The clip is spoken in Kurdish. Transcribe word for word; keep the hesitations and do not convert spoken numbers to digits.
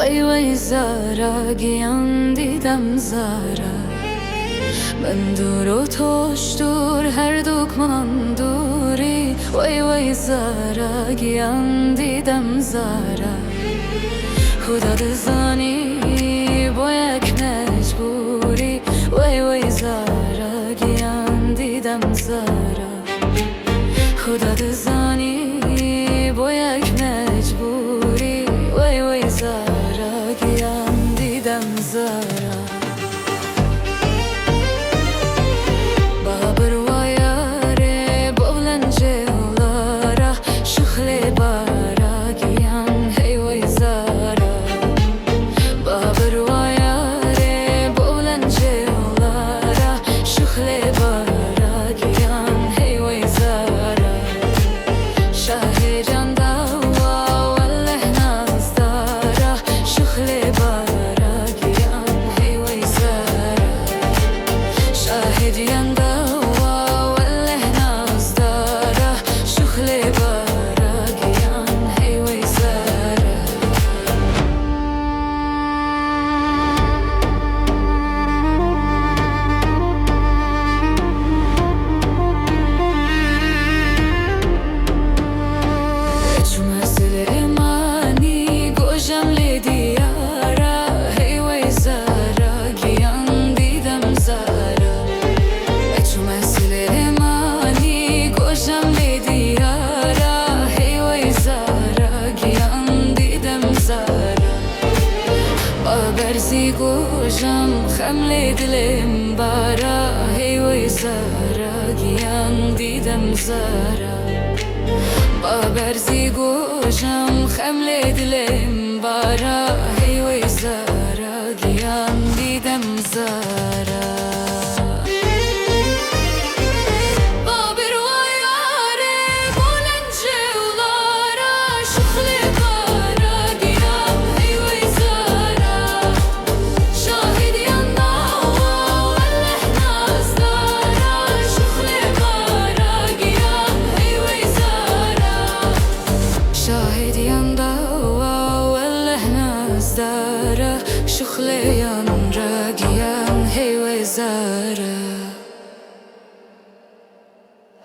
Wey wey Zara giyan, dîdem Zara. Min dûr û toş dûr, herdûkman dûrî. Wey wey Zara giyan, dîdem Zara. Xuda dizanî bo yek mecbûrî. Wey wey Zara giyan, dîdem Zara. Xuda dizanî bo yek mecbûrî. Wey wey Zara giyan, dîdem Zara. Babir wayarê bo lencê û lara, şixlê bara giyan, hey wey Zara. Babir wayarê bo lencê û lara, şixlê bara giyan, hey wey Zara. Şahê can dawa, welleh nazdara, şixlê bara giyan, hey wey Zara. Şahê can dawa, welleh nazdara, şixlê bara giyan, hey wey Zara. Çûme Silêmanî, gojam lê diyara, hey wey Zara giyan, dîdem Zara. Çûme Silêmanî, gojam lê diyara, hey wey Zara giyan, dîdem Zara. Baberzî gojam, xem lê dilê min bara, hey wey Zara giyan, dîdem Zara. Baberzî gojam, xem lê dilê min bara, hey wey Zara giyan, dîdem Zara. Babir wayarê bo lencê û lara, şixlê bara giyan, hey wey Zara. Şahê can dawa, welleh nazdara, şixlê bara giyan, hey wey Zara. Şahê can dawa, welleh nazdara, şixlê can ra giyan, hey wey Zara.